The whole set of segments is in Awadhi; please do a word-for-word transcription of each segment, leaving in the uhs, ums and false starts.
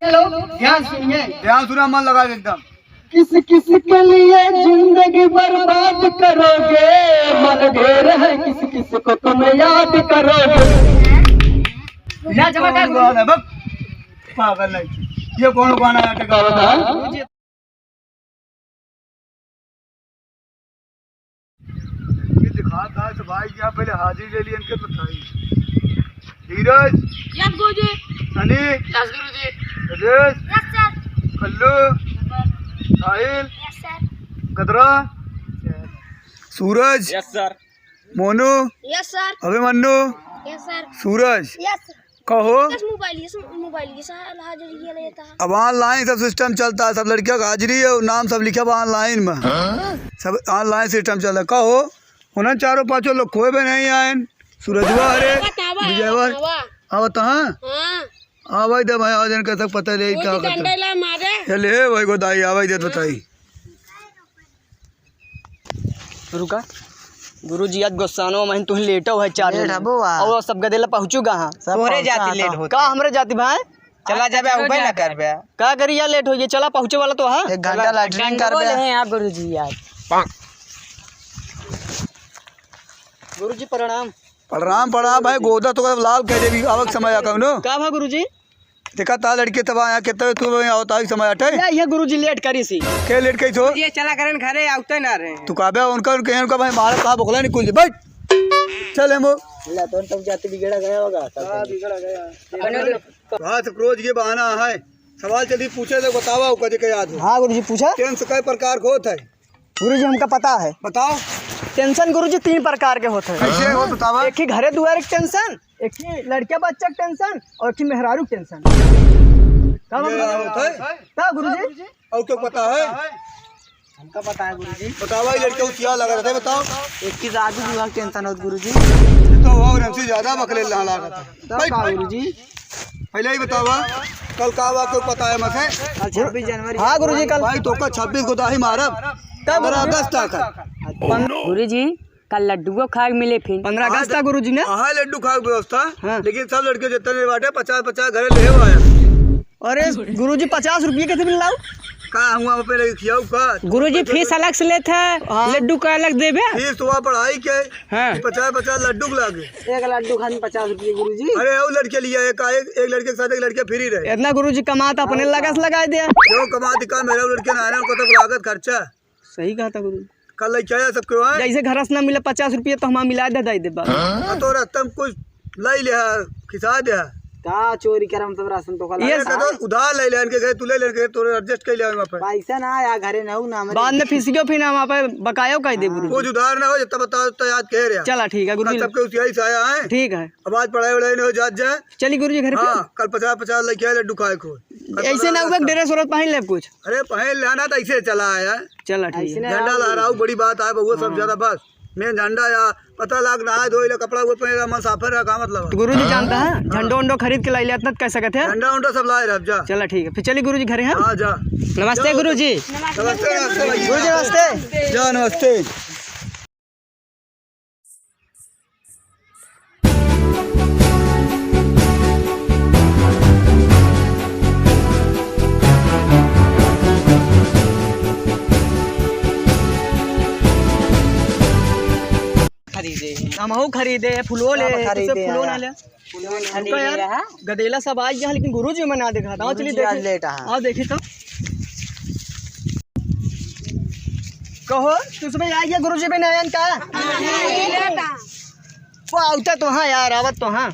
लोग ध्यान सुनिए। ध्यान सुना, मन लगा के एकदम। किस किस के लिए जिंदगी बर्बाद करोगे, मन ढेर है किस किस को तुम याद करोगे। ना जमा कर। कौन गाना है? बक, पागल नहीं। ये कौन गाना है, गावत है? ये दिखा था तो भाई, यहाँ पहले हाजिरी ले ली इनके तो था ही। धीरज। यस गुरुजी। सनी। यस गुरुजी। Brajesh. Yes sir. Kallu. Yes sir. Sahil. Yes sir. गदरा। Suraj. Yes sir. Monu. Yes sir. Abhimanyu. Yes sir. Suraj. Yes sir. कहो। Yes mobile, yes mobile, yes हाजिरी ये लेता है। अब online सब system चलता है, सब लड़कियों का हाजिरी है, नाम सब लिखा हुआ online में। सब online system चलता है। कहो, उन्हें चारों पांचों लोग कोई भी नहीं आए। सूरजवा, अरे, बतावा, विजयवा, बतावा। आवत हाँ? हाँ। आवाज दे भाई, आज इनका सब पता नहीं वो क्या तो करता। डंडा ला मारे। ये ले भाई गोदाई, आवाज दे बताई। रुका। गुरुजी, आज गोस्सानो महिन तुही लेटो है चार लेट जने। हबो आ। और सब गदेला पहुँचू कहाँ? सब तोहरे पहुँचा जाति तो। लेट होता। का हमरे जाति भाई? चला जाबे, उबे ना करबे। का करी यार, लेट हो गया, चला पहुँचे वाला तो है। एक घंटा चला, लैट्रिन करबे। हैं यार गुरुजी यार। गुरुजी प्रणाम। प्रणाम, प्रणाम भाई, गोदा तो लाल कह देबी, आवक समय आ कौनो। का भा गुरुजी? देखा ता लड़के तब आया, कितना तू भाई आवता ही समय अटे। या, ये गुरुजी लेट करी सी। के लेट कही सो? ये चला करन घरे, आवते ना रहे। तू कहबे उनका, उनके, उनका भाई मारा साहब ओखला निकुल जे, बैठ। चल हम वो। ला, तो तब जाते बिगड़ा गया होगा, तब हाँ, जाते। बिगड़ा गया। बात रोज ये बहाना है। सवाल जल्दी पूछे तो बतावा, ओकर जे के याद हो। हाँ गुरुजी, पूछा। टेंशन कै प्रकार के होत है? गुरुजी, हमका पता है। बताओ। टेंशन गुरुजी तीन प्रकार के होत है। कैसे हो बतावा? एक ही घरे दुआरे के टेंशन, एक ही लड़के बच्चा के टेंशन और एक ही मेहरारू के टेंशन। का ये मतलब? होत है? का गुरुजी? और क्यों पता है? हमका पता है गुरुजी। बतावा, ये लड़के उसिया लगा रहता है, बताओ। एक ही आजू विवाह के टेंशन होत गुरुजी। ये तो हुआ, हमसे ज्यादा बकले लाला रहता है। तब का भाई, गुरुजी? पहले ही बतावा, कल का हुआ, क्यों पता है मसे? कल छब्बीस जनवरी। हाँ गुरुजी, कल। भाई, तो का छब्बीस गोदाही मारब। तब पन्द्रह अगस्त आकर। गुरुजी, कल लड्डुओ खाए के मिले फिर। पन्द्रह अगस्त था गुरुजी ने। हाँ, लड्डू खाए के व्यवस्था। हाँ। लेकिन सब लड़के जितने बाटे, पचास पचास घरे ले आया। अरे गुरुजी, पचास रुपये कैसे मिल रहा? का हुआ पे लगे खियाऊ का? गुरुजी, फीस अलग से लेत है, हाँ। लड्डू का अलग देबे। फीस तो हुआ पढ़ाई के, हाँ। पचास पचास लड्डू के लागे। एक लड्डू खाने पचास रुपये गुरुजी। अरे, और लड़के लिया एक, एक, एक लड़के के साथ एक लड़के फ्री रहे। इतना गुरुजी कमात अपने हाँ। लगा से लगा दे। जो कमात का मेरा लड़के ना आए ना, उनको तो लागत खर्चा। सही कहा था गुरुजी। कल लेके आया सबके वहाँ। जैसे घर से ना मिले पचास रुपये तो हम मिला दे, दे देबा। हाँ, तो रास्ता में कुछ लाई ले, खिसा दे। का चोरी करम सब राशन तो कल ये अरे, तो उधार ले ले, इनके घर तू ले ले, इनके तोरे adjust कर ले वहाँ पे। पैसा ना आया घरे ना हो ना हमरे। बाद में फिसियो फिर ना वहाँ पे बकायो कर दे गुरुजी। कुछ उधार ना हो, जितना बताओ तो याद कह रहे हैं। चला ठीक है गुरुजी। सबके उसी से आया है। ठीक है। अब आज पढ़ाई वढ़ाई नहीं हो जात जाए। चली गुरुजी घर पे। हाँ, कल पचास पचास लेके आए लड्डू खाए को। ऐसे ना हुआ, ड्रेस व्रेस पहन ले कुछ। अरे पहन लेना तो ऐसे चला आया। चला ठीक है। झंडा लहराऊ बड़ी बात है, बउआ सब हाँ। ज्यादा बस। मैं झंडा या पता लाग नहाए धोए ले कपड़ा वो पहने मुसाफिर रहा, का मतलब है? तो गुरुजी जानता है, हाँ। झंडो उंडो खरीद के लाई ले, इतना कह सकते हैं। झंडा उंडा सब लाए रह जा। चला ठीक है, फिर चली गुरुजी घरे हैं। हाँ, जा। नमस्ते जा। गुरुजी। नमस्ते, नमस्ते भैया। गुरुजी नमस्ते। जा, नमस्ते। खरीदे। हमहू खरीदे, फुलवो ले, सब खरीदे फुलवो ना यार। ले। फुलवो ना रुका ले यार, रहा। गदेला सब आ गया, लेकिन गुरुजी में ना देखा था। गुरुजी चलिए आज देखी। लेट आहा। आओ देखी तो। कहो, तू सब आ गया गुरुजी में नयन का? हाँ, लेट आहा। वो आवता तो हाँ यार, आवत तो हाँ।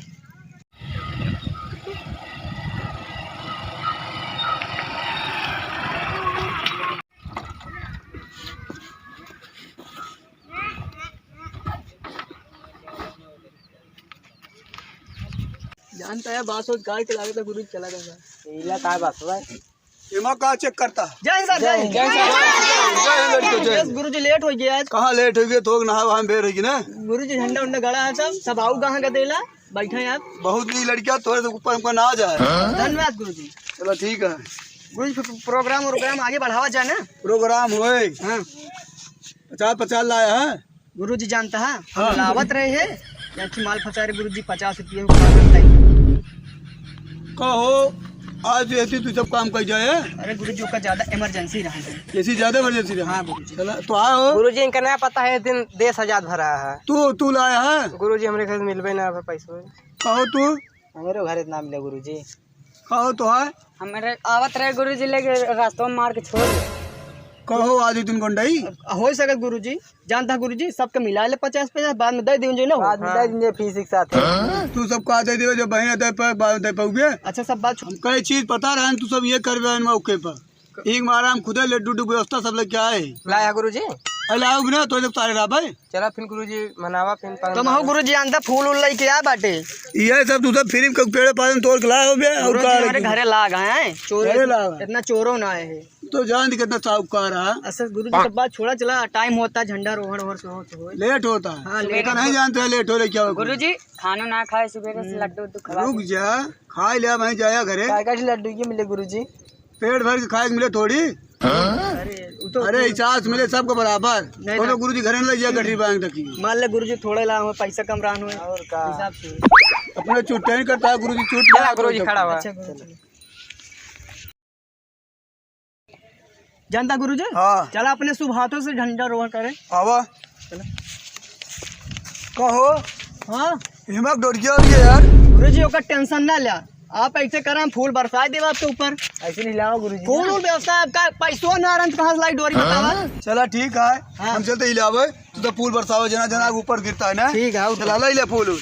जानता है, बास गाय के लागत है, गुरु चला गया। इला का बास भाई? एमा का चेक करता? जय हिंद सर, जय हिंद। जय हिंद। जय हिंद लड़के, जय हिंद। गुरुजी लेट हो गया आज। कहाँ लेट हो गया? थोक नहा वहा में बेर हो गई ना। गुरुजी झंडा उंडा गड़ा है सब, सब आऊ कहाँ का देला, बैठे हैं आप। बहुत नी लड़कियाँ तोरे से ऊपर हमको ना जाए। धन्यवाद गुरुजी। चलो ठीक है। गुरुजी फिर प्रोग्राम वोग्राम आगे बढ़ावा जाए ना। प्रोग्राम होए। हाँ। पचास पचास लाया है। गुरुजी जानता है, हम हाँ। लावत रहे हैं, या कि माल फंसा रहे गुरुजी पचास रुपये को पागल टाइप। कहो, आज ऐसी तू सब काम कर जाए। अरे गुरुजी, ओका ज्यादा emergency रहा है। ऐसी ज्यादा emergency रहा? हाँ गुरुजी। चला, तो आओ। गुरुजी, इनका नया पता है, दिन देश आजाद भरा है। तू, तू लाया है? गुरुजी, हमरे घर से मिलबे ना, अब पैसो। कहो तू? हमरे घर इतना मिले गुरुजी। कहो तो है? हमरे आवत रहे गुरुजी, लेके रास्ता में मार के छोड़ दे। कहो, आज ही दिन गुंडई? हो सकत गुरुजी। जानता गुरुजी, सबके मिला ले पचास पचास, बाद में दे दीजिए ना। बाद में दे दीजिए फीस के साथ। तू सबका दे दियो, जब बहिन दे पे, बाद में दे पाओगे। अच्छा, सब बात छु- हम कई चीज पता रहन, तू सब ये करबे मौके पर। एक मारा हम खुदे लड्डू उड्डू व्यवस्था सब लेके आए। लाया गुरुजी? अरे लाओ भी ना, तो जब सारे रहा भाई। चला फिर गुरुजी, मनावा फिर पागल तुम हो बाबा। गुरुजी, अंदर फूल उल लेके आ बाटे। ये सब तू सब फ्री के पेड़ पालन तोड़ के लाए हो बे, और गुरुजी, का हमारे लेके? घरे लाग हैं, चोर घरे लाग हैं। इतना चोरों ना आए है। तो जान दे कितना साहूकार है। अच्छा गुरुजी, सब बात छोड़ा, चला, टाइम होता है, झंडा रोहण और से हो, से हो। लेट होता है। हाँ, लेट इतना नहीं होता। जानते हैं लेट हो रहे क्या हो। गुरुजी, खाना ना खाए, सुबह से लड्डू उड्डू खवा रुक दे। जा, खा लिया, मैं जाया घरे। काय का लड्डू ये मिले गुरुजी? पेट भर के खाए के मिले थोड़ी। अरे, उ तो अरे, हिसाब से मिले सबको बराबर। नहीं कोनो ना। गुरुजी घरे न ले जा गठरी बांग तकी। मान ले गुरुजी थोड़े ला, हमें पैसा कम रहन हुए। और का? हिसाब से। अपने चुट्टे नहीं करता है गुरुजी, चुट चला गुरुजी, खड़ा हुआ। अच्छा गुरुजी। जनता गुरुजी? हाँ। चला अपने शुभ हाथों से झंडा रोहण करें। आवा। चला। कहो। हाँ। हिम्मत डर गया अभी यार। गुरुजी, ओकर टेंशन ना ले। आप ऐसे करा, हम फूल बरसाए देब आपके ऊपर। ऐसे नहीं लाओ गुरुजी। फूल उल व्यवस्था आपका, पैसो ना रहन, कहाँ से लाई डोरी बतावा? चला ठीक है, हाँ। हम चलते ही लावे। तू तो फूल बरसावे, जना जना ऊपर गिरता है ना। ठीक है, आओ। चला, लाई ले फूल उल।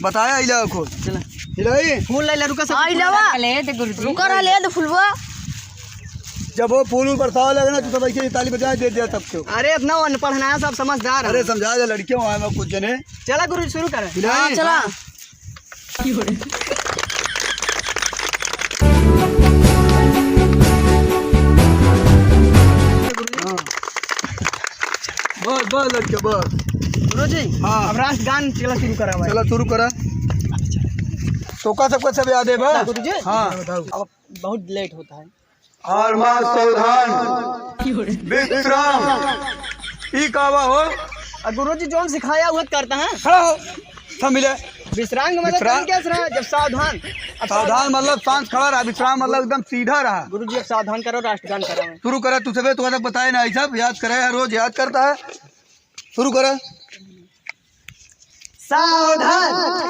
बताया, आई लाओ खोल। चला। हिलाई। फूल लाई ले, रुका सब। हाँ, आई लावा। ले दे गुरुजी। रुका रहा, ले दे फुलवा। जब वो फूल उल बरसावे लगे ना, तो सब ऐसे ही ताली बजाए दे दिया सबको। अरे, इतना अनपढ़ ना है, सब समझदार है। अरे, समझा दे लड़कियों, आए मैं कुछ जने। चला गुरुजी, शुरू कर। हिलाई। हाँ, चला। बस, बस लड़के, बस। गुरुजी, हाँ। अब राष्ट्रगान चला शुरू करा भाई। चला शुरू करा। तो का सबका सब याद है बा? गुरुजी? हाँ। अब बहुत लेट होता है। हर मास सावधान। विश्राम। ई का बा हो? आ, गुरुजी जौन सिखाया उहे करता है। खड़ा हो। थम मिले। विश्राम का मतलब विश्राम। तुम क्या सुना? जब सावधान। अब सावधान मतलब शांत खड़ा रहा, विश्राम मतलब एकदम सीधा रहा। गुरुजी अब सावधान करो, राष्ट्रगान करो। शुरू करा, तू सबे तो बताए ना, ई सब याद करे है, रोज याद करता है। शुरू करा। सावधान।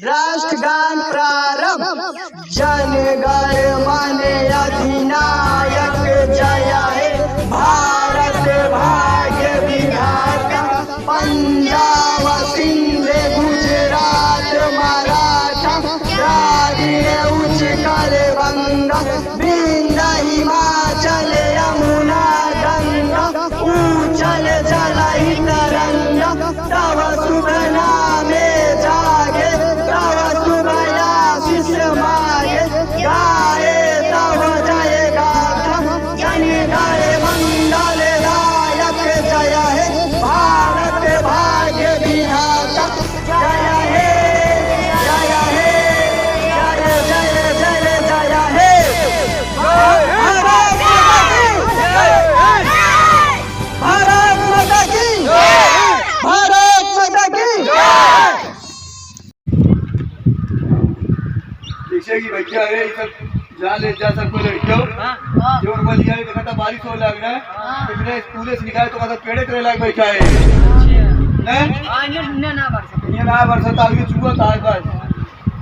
राष्ट्रगान प्रारंभ। जन गण मन अधिनायक जय हे, भारत भाग्य विधाता। पंजाब सिंध गुजरात मराठा, द्राविड़ उत्कल बंगा, विंध्य हिमाचल यमुना गंगा, उच्छल जलहि तरंगा, तव शुभ नामे जागे, तव शुभ आशीष मागे, गाए तव जय गाथा, जन गण मंगल दायक जय हे, भारत भाग्य विधाता। जय हे, जय हे, जय, जय, जय, जय हे। भारत माता की जय। भारत माता की जय। भारत माता की जय। जैसे कि भैया है, ये सब जान ले जा, सबको लड़कियों। हाँ। जो उनको लिया है, देखा था, बारिश होने लग रहा है। हाँ। इतने स्कूल से निकाले तो कहता पेड़े करे लायक बैठा है। अच्छा। हैं? हाँ, ये, ये ना बरसा। ये ना बरसा, तो आगे छुआ था बस।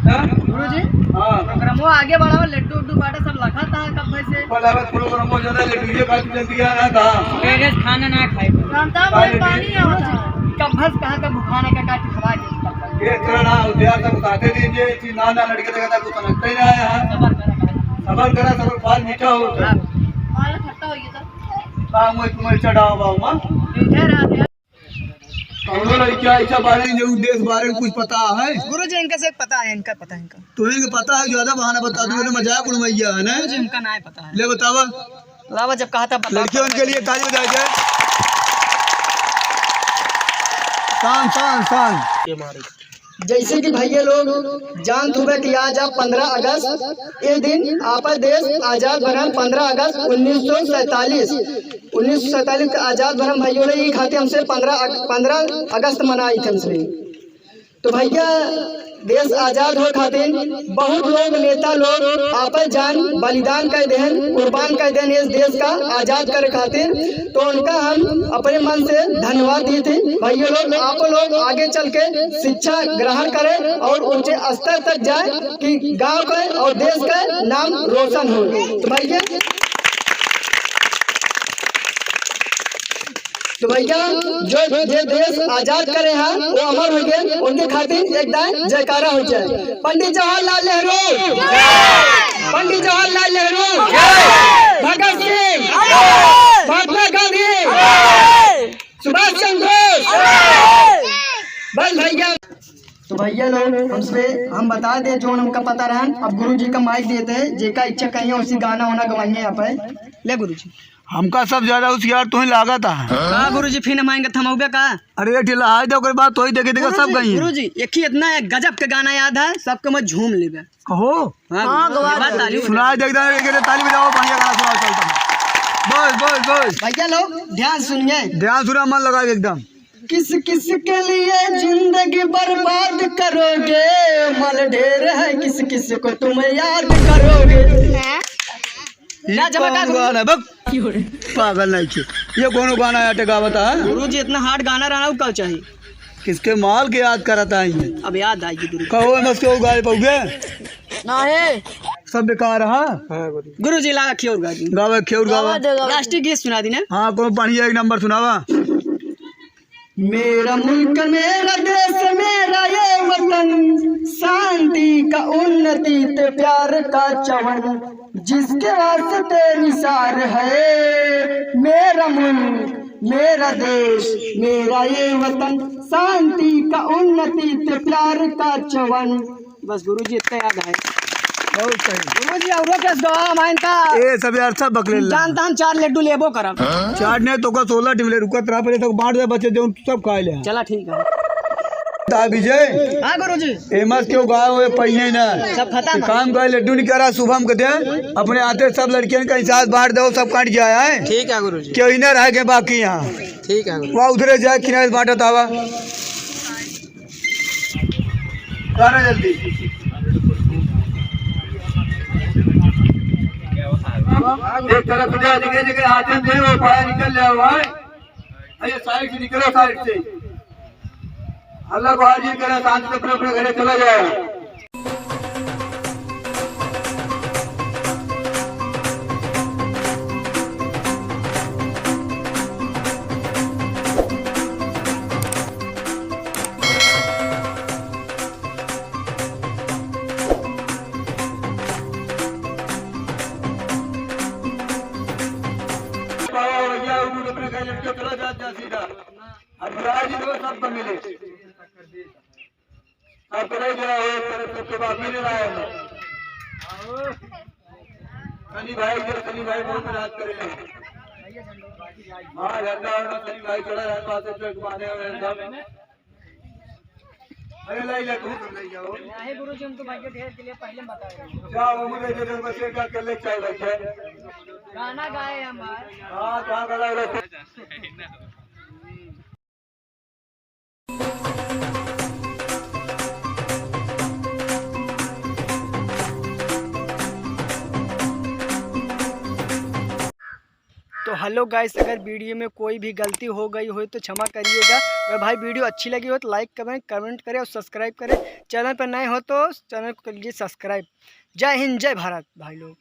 हैं? गुरुजी, हाँ। प्रोग्रामो आगे बढ़ाओ, लड्डू उड्डू बाटा सब लखा था कब से। पर अब प्रोग्रामो ज्यादा लड्डू ये बात जल्दी आ रहा था। पेड़े से खाना ना खाए। जानता हूँ, खाए पानी नहीं। आवता। कब से कहाँ का भुखाने का काट खवा दे। ये इतना ना हो, यार, सब खाते नहीं, ये चीज ना, ना लड़के देखा था, कुछ समझते ही ना आया है। सबर करा, सबर करा, सबर फल मीठा हो। हाँ। माला खट्टा हो गया था। हाँ, मैं तुम्हें चढ़ाओ, बाबू, माँ। मीठे रहा था। कौनो लड़किया ऐसा बारे में, जो देश बारे में कुछ पता है? गुरुजी, इनका से पता है, इनका पता है, इनका। तुम्हें इनका पता है, ज्यादा बहाना बता दो, हाँ, मजाक उड़वैया है ना? गुरुजी, इनका ना पता है। ले बतावा। लावा, जब कहा था, बता। लड़कियों के लिए ताली बजाई जाए। शान, शान, शान। जैसे कि भैया लोग जानत हुए कि आज आप पन्द्रह अगस्त, ये दिन आपन देश आजाद बनल, पन्द्रह अगस्त उन्नीस सौ सैंतालीस। उन्नीस सौ सैंतालीस के आजाद बनल भैया लोग, ये खातिर हमसे पन्द्रह अग-, पन्द्रह अगस्त मनाई थे हमसे। तो भैया, देश आजाद होए खातिर बहुत लोग, नेता लोग आपन जान बलिदान कर देहन, कुर्बान कर देहन इस देश का आजाद करे खातिर। तो उनका हम अपने मन से धन्यवाद देते हैं। भैया लोग, आप लोग आगे चल के शिक्षा ग्रहण करें और ऊंचे स्तर तक जाए कि गांव का और देश का नाम रोशन हो। तो भैया, तो भैया, जो ये देश आजाद करे हैं, वो अमर हो गए, उनके खातिर एक दाएं जयकारा हो जाए। पंडित जवाहरलाल नेहरू, पंडित जवाहरलाल नेहरू, भगत सिंह, महात्मा गांधी, सुभाष चंद्र बोस। बस भैया। तो भैया लोग, हमसे, हम बता दे जो हमका पता रहन। अब गुरु जी का माइक देते हैं, जेका इच्छा कहीं उसी गाना वाना गवाइए यहाँ पे। ले गुरु जी। हमका सब ज्यादा होशियार तोही लागत है। का गुरुजी, फिर हम आएंगे थमौबे का? अरे ये ढिला है, ओकरे बाद तोही देखे देखे सब गुरुजी, गई। गुरुजी, एक ही इतना एक गजब के गाना याद है, सबके मैं झूम लेबे। कहो। हाँ, हाँ, गुरुजी, गवा एक बार दे। ताली बजा। सुनाई दे, एकदम एक, एक ताली बजाओ, बढ़िया गाना सुनाओ, चलता है। बस, बस, बस। भैया लोग, ध्यान सुनिए। ध्यान सुना, मन लगा एकदम। किस किस के लिए जिंदगी बर्बाद करोगे, मल ढेर है किस किस को तुम याद करोगे। ये ना जमा का कौन गाना है? बक। पागल नहीं छे। ये कौन गाना है, अटे गावत है? गुरुजी, इतना hard गाना रहना, का चाहिए? किसके माल के याद करत है ये? अब याद आएगी गुरुजी। कहो, मस्त हो गाए पौगे? नहीं। सब बेकार है। गुरुजी, ला रखिए और गा दी। गावे, खेउर गावा। गावा दे, गावा दे। राष्ट्रीय गीत सुना दी ने। हाँ, को बढ़िया एक नंबर सुनावा। मेरा मुल्क, मेरा देश, मेरा ये वतन, शांति का, उन्नति ते प्यार का चमन, जिसके वास्ते निसार है। मेरा मुल्क, मेरा देश, मेरा ये वतन, शांति का, उन्नति ते प्यार का चमन। बस गुरुजी, इतना याद है। बहुत सही। गुरुजी, औरो के गवा माइन का। ए, सब यार, सब बकलेल ला। जानता हम चार लड्डू लेबो करब। चार ने तो का सोलह टिमले रुकत रहा, पहले तक बांट दे बच्चे, जो सब खा ले। चला, ठीक है। दा विजय। हाँ गुरुजी। एमस क्यों गाओ ये पहिए ना? सब खत्म है। काम का लड्डू निकाला शुभम के दे, अपने आते सब लड़कियन का हिसाब बांट दो, सब काट जाए है। ठीक है गुरुजी। क्यों ही ना रह गए बाकी यहाँ। ठीक है गुरुजी। वहाँ उधरे जाए किनारे बांटत आवा। करो जल्दी। एक तरफ से जगह जगह हाथ में दे, वो बाहर निकल जाओ भाई। अरे side से निकलो, side से। हल्ला गुहार जी करे, शांति से अपने अपने घरे चला जाए। भैया, उनको अपने घर लड़के चला जा, जा सीधा। अब राजी दो, सब मिले। अब करे जरा हो, करे तो के बाद मिले ना है। सनी भाई, इधर सनी भाई बहुत राज करे हैं। हाँ, झंडा वंडा सनी भाई चढ़ा है, पास से चौक बांधे हुए हैं सब। अरे, ले, ले, तू तो ले जाओ। नहीं गुरुजी, हम तो भाई के ढेर के लिए पहले बता रहे हैं। जाओ, मुझे इधर बच्चे का कर ले, चाय बच्चे। गाना गाए हमार। हाँ, कहाँ गाना रे? तो hello guys, अगर video में कोई भी गलती हो गई हो तो क्षमा करिएगा। अगर भाई video अच्छी लगी हो तो like करें, comment करें और subscribe करें। Channel पर नए हो तो channel को कर लीजिए subscribe। जय हिंद, जय भारत भाई लोग।